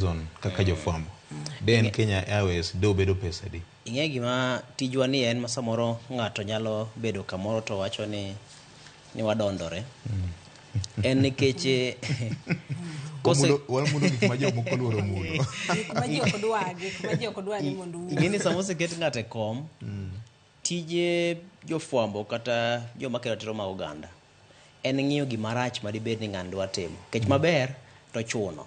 Zone kaka jofwambo. De en Kenya Airways de obedo pesa adi? Ing'e gima tijwa ni en ma samoro ng'ato nyalo bedo kamoro to wacho ni wadondore. En nikech kose Wamulo gik ma jomoko oluoro mulo. Gik ma ji ok dwa, gik ma ji ok dwa ni mondo ing'e ni sama oseket ng'ato e kom, tije jofwambo kata joma kedo ratiro mag oganda en ng'iyo gima rach madibed ni ng'ani dwa timo. Nikech maber to chuno.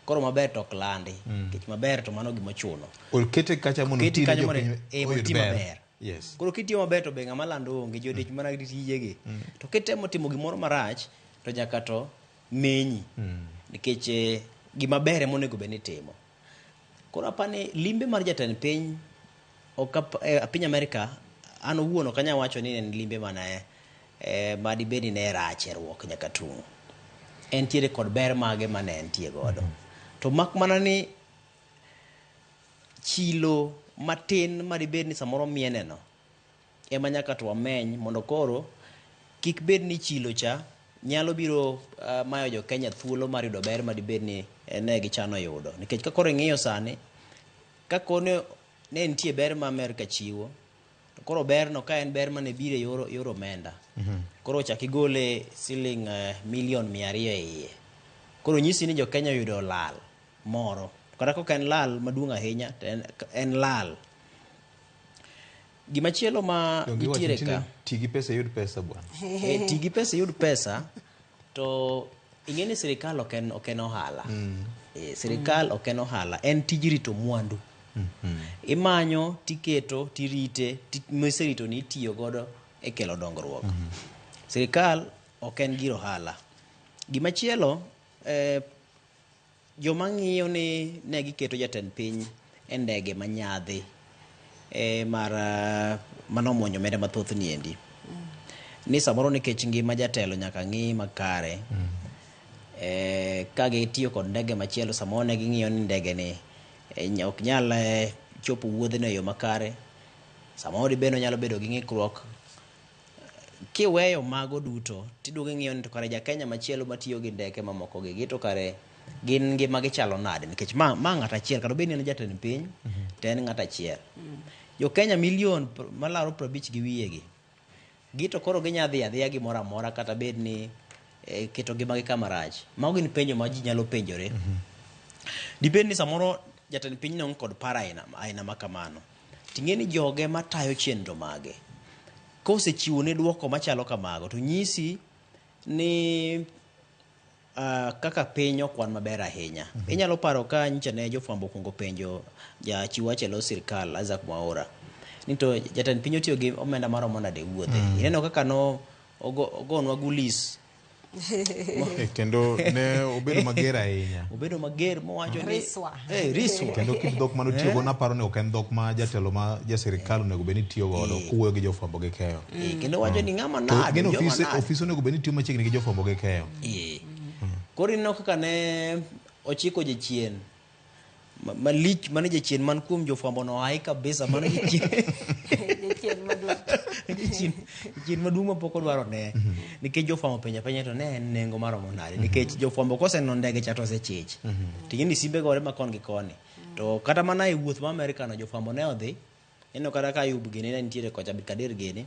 Koro maber to ok landi. Nikech maber to mano gima ochuno. Okete kacha mondo Oketi otine kanyo mondo jopiny eh, mondo oyud oti ber. maber. Yes. Koro kitiyo maber to be ng'ama lando onge, ji odich mana gi tijegi. To kitemo timo gimoro marach to nyaka to menyi. Nikech gima ber ema onego bed ni itimo. Koro apani limbe mar jatend piny ok piny Amerika an owuon ok anyal wacho ni en limbe mana madibed ni ne rach e ruok nyaka tung'. Entiere kod ber mage mane entie godo. To mak mana ni chilo matin madibed ni samoro mieneno ema nyaka to wameny mondo koro kik bed ni chilo cha nyalo biro mayo jo Kenya thuolo mar yudo ber madibed ni ne gichano yudo. Nikech ka koro ing'iyo sani, ka kone ne nitie ber ma Amerika chiwo, to koro berno ka en ber mane biro e yor omenda, koro chak igole siling milion 200 e iye. Koro nyisi ni jo Kenya oyudo lal moro. Kata kok en lal maduong' ahinya, to en lal. Gimachielo ma Donge iwacho nitiere ni ka. Ti gi pesa iyud pesa bwana. Ti gi pesa iyud pesa, to ing'e ni sirikal ok en ohala. Sirikal ok en ohala, en tij rito mwandu. Imanyo, tiketo, tirite, miserito ni itiyo godo e kelo dongruok. Sirikal ok en gir ohala. Gimachielo, joma ng'iyo ni ne giketo jatend piny e ndege manyadhi mar manomuonyo omenda mathoth niendi. Ni samoro nikech ngima jatelo nyaka ng'i makare. Ka gitiyo kod ndege machielo samoro ne ging'iyo ni ndege ni ok nyal chopo wuodhno e yo makare. Samoro dibed ni onyalo bedo gi ng'ikruok. Kiweyo mago duto, tiduogo ing'iyo ni to kare ja Kenya machielo matiyo gi ndeke mamoko gi to kare gin ngima gichalo nade? Nikech ma ng'at achiel, kata obed ni en jatend piny, to en ng'at achiel. Jo Kenya milion malaro 50 gi wiye gi, gi to koro ginya dhi adhiya gimoro amora kata bed ni keto ngimagi kama rach. Mago gin penjo ma ji nyalo penjore. Dibed ni samoro jatend piny ne onge kod paro aina ma kamano. Ting'e ni joge matayo chenro mage, kosechiwo ne duoko machalo kamago, to nyisi ni kaka piny ok wan maber ahinya. Inyalo paro ka nyicha ne jofwambo okuongo penjo jachiw wach e lo sirkal Isaac Mwaura ni to jatend piny otiyo gi omenda maromo nade e wuothe. Ineno kaka no ogonwa gulis. Kendo ne obedo mager ahinya. Obedo mager mowacho ni Riswa. Riswa. Kendo kit dhok mane otiyogo naparo ni ok en dhok ma jatelo ma ja sirkal onego bed ni tiyo godo kowuoyo gi jofwambo gi keyo. Kendo wacho ni ng'ama To nade, gin joma nade. ofise onego bed ni tiyo machiegni gi jofwambo gi keyo. Koro ineno kaka ne ochiko jachien malich mane jachien man kuom jofwambo no ae kabisa, mano jachien. Jachien maduong'. Jachien maduong' ma pok odwaro ne. Nikech jofwambo penjo apenja to ne en nengo maromo nade. Nikech jofwambo koseneno ndege cha to osechich. To ing'e ni simbe gore ma kon gi koni. To kata mana e wuoth ma Amerika no jofwambo ne odhi. Ineno kata ka Ayub gini ne nitiere kocha, Abdikadir gini.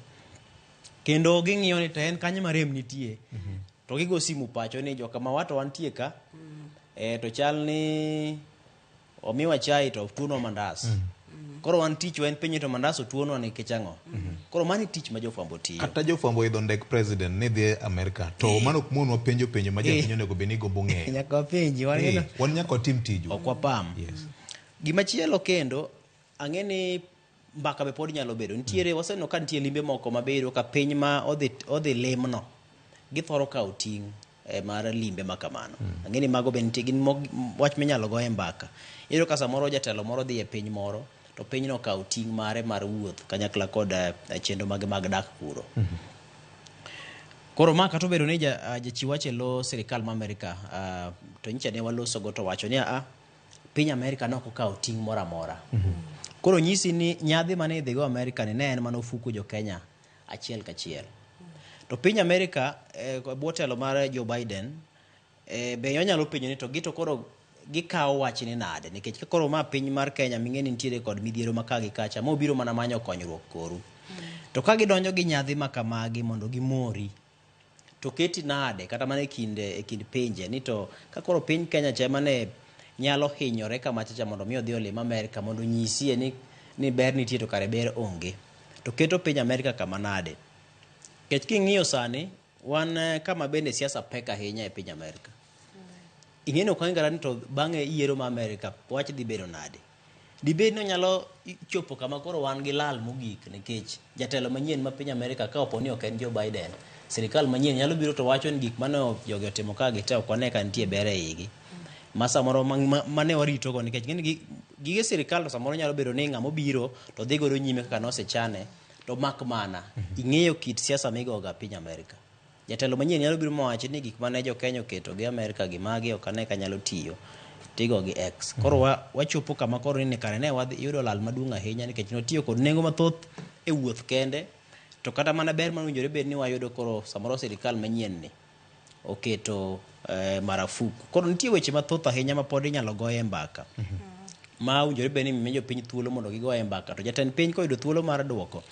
Kendo ging'iyo ni to en kanyo ma rem nitie. To gigo simu pacho ni joka ma wato wantie ka. To chal ni omiwa chai to otuonwa mandas. Koro wan tich en penjo to mandas otuonwa nikech ang'o? Koro mano e tich ma jofwambo tiyo. Kata jofwambo idho ndek president ni dhi Amerika to mano ok monwa penjo penjo ma japiny onego bed ni gombo ng'eyo. Nyaka wapenji, wan Wan nyaka watim tijwa. Ok wapam. Gimachielo kendo, ang'e ni mbaka be pod nyalo bedo. Nitiere, waseneno ka nitie limbe moko mabedo ka piny ma odhi limno, githoro kawo ting' mar limbe ma kamano. Ang'e ni mago be nitie, gin wach minyalo goye mbaka. Iyudo ka samoro jatelo moro dhi e piny moro, to pinyno okawo ting' mare mar wuoth kanyakla kod chenro mage mag dak kuro. Koro ma kata obedo ni jachiw wach e lo sirikal ma Amerika, to nyicha ne walosogo to wacho ni a piny Amerika ne ok okawo ting' moro amora. Koro nyisi ni nyadhi mane idhigo Amerika ni ne en mana ofuku jo Kenya achiel kachiel. To piny Amerika e bwo telo mar Joe Biden, be onyalo penjo ni to gi to koro gikawo wachni nade nikech ka koro ma piny mar Kenya ming'e ni nitiere kod midhiero ma ka gi kacha mobiro mana manyo konyruok koru. To ka gidonjo gi nyadhi ma kamagi mondo gimori to keti nade kata mana e kind pinje ni to ka koro piny Kenya cha ema ne nyalo hinyore kamacha cha mondo mi odhi olim Amerka mondo onyisie ni ber nitie to kare ber onge. To keto piny Amerka kama nade? Nikech king'iyo sani wan kama bende siasa pek ahinya e piny Amerka. Ing'e ni ok wang'e kata ni to bang'e yiero ma Amerka wach dhi bedo nade. Dibed ni onyalo chopo kama koro wan gi lal mogik nikech jatelo manyien ma piny Amerka ka opo ni ok en Joe Biden, sirikal manyien nyalo biro to wacho ni gik mane jogi otimo ka gi te ok wane ka nitie ber e igi. Ma samoro mane warito go nikech ing'e ni gige sirikal to samoro nyalo bedo ni ng'ama obiro to dhi godo nyime kaka nosechane to mak mana ing'eyo kit siasa migoga piny Amerka. Jatelo manyien nyalo biro mawachi ni gik mane jo Kenya oketo gi Amerka gi magi ok ane ka nyalo tiyo tigo gi X. Koro wachopo kama koro ni kare ne wadhi yudo lal maduong' ahinya nikech notiyo kod nengo mathoth e wuoth kende to kata mana ber manowinjore bed ni wayudo koro samoro sirikal manyien ni oketo marafuku. Koro nitie weche mathoth ahinya ma pod inyalo goye mbaka. Ma owinjore bed ni miyo jopiny thuolo mondo gigoye mbaka to jatend piny koyudo thuolo mar duoko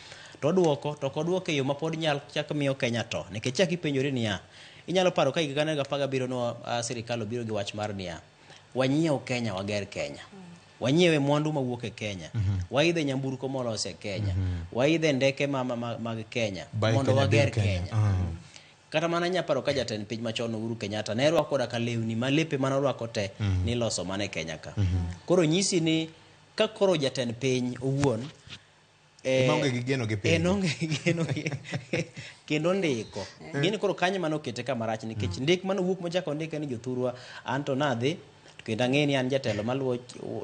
to oduoko to ok oduoko e yo ma pod nyal chak miyo Kenya to nikech chak ipenjori niya inyalo paro ka higa gana ariyo gi apar gabiriyo no sirikal obiro gi wach mar niya wanyiew Kenya wager Kenya. Wanyiewe mwandu mawuok e Kenya. Waidhe nyamburko molos e Kenya. Waidhe ndeke mag Kenya Buy mondo Kenya, wager build Kenya. Kenya. Kata mana inya paro ka jatend piny machon Uhuru Kenyatta ne rwako koda ka lewni ma lepe mane orwako te niloso mana e Kenya ka. Koro nyisi ni ka koro jatend piny owuon Ema onge gi geno gi piny. En onge gi geno kendo ndiko. Gini koro kanyo mane okete kama rach nikech ndik mane owuok mochako ondike ni jothurwa an to nadhi to kendo ang'e ni an jatelo maluwo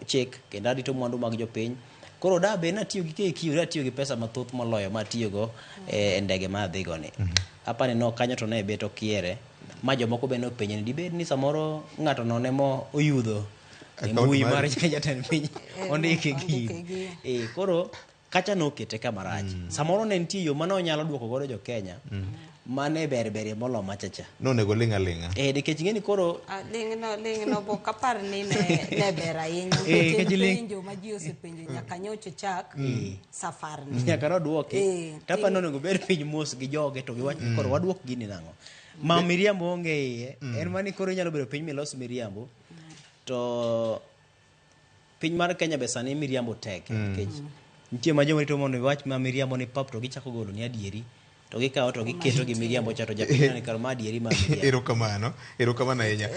chik kendo arito mwandu mag jopiny. Koro da bed natiyo gi KQ da tiyo gi pesa mathoth moloyo matiyogo e ndege ma adhigo ni. Apani no kanyo to ne bet okiere ma jomoko be nopenje ni dibed ni samoro ng'ato no nemo oyudho e Account mbui mar mari. jatend piny ondike ondike gini. gi. Koro kacha nokete kama rach. Samoro ne nitie yo mane onyalo duoko godo jo Kenya mane ber berie molo machacha. Nonego ling' aling'a. Nikech ing'e ni koro Ah, ling'no ling'no bok apar ni ne ber ahinya Eh, nikech en nikech ling- penjo ma ji osepenjo nyaka nyocha chak safarni. Nyaka nodwoki. Tapa nonego bed piny mos gi joge to giwach ni koro waduok gini nang'o. Ma miriambo onge iye. En mani koro inyalo bedo piny milos miriambo. To piny mar Kenya be sani miriambo tek nikech nitie ma joma rito mondo iwach ma miriambo ni pap to gichako golo ni adieri to gikawo to giketo gi miriambo cha to japiny ni kar ma adieri ma miriambo. Erokamano, erokamano ahinya.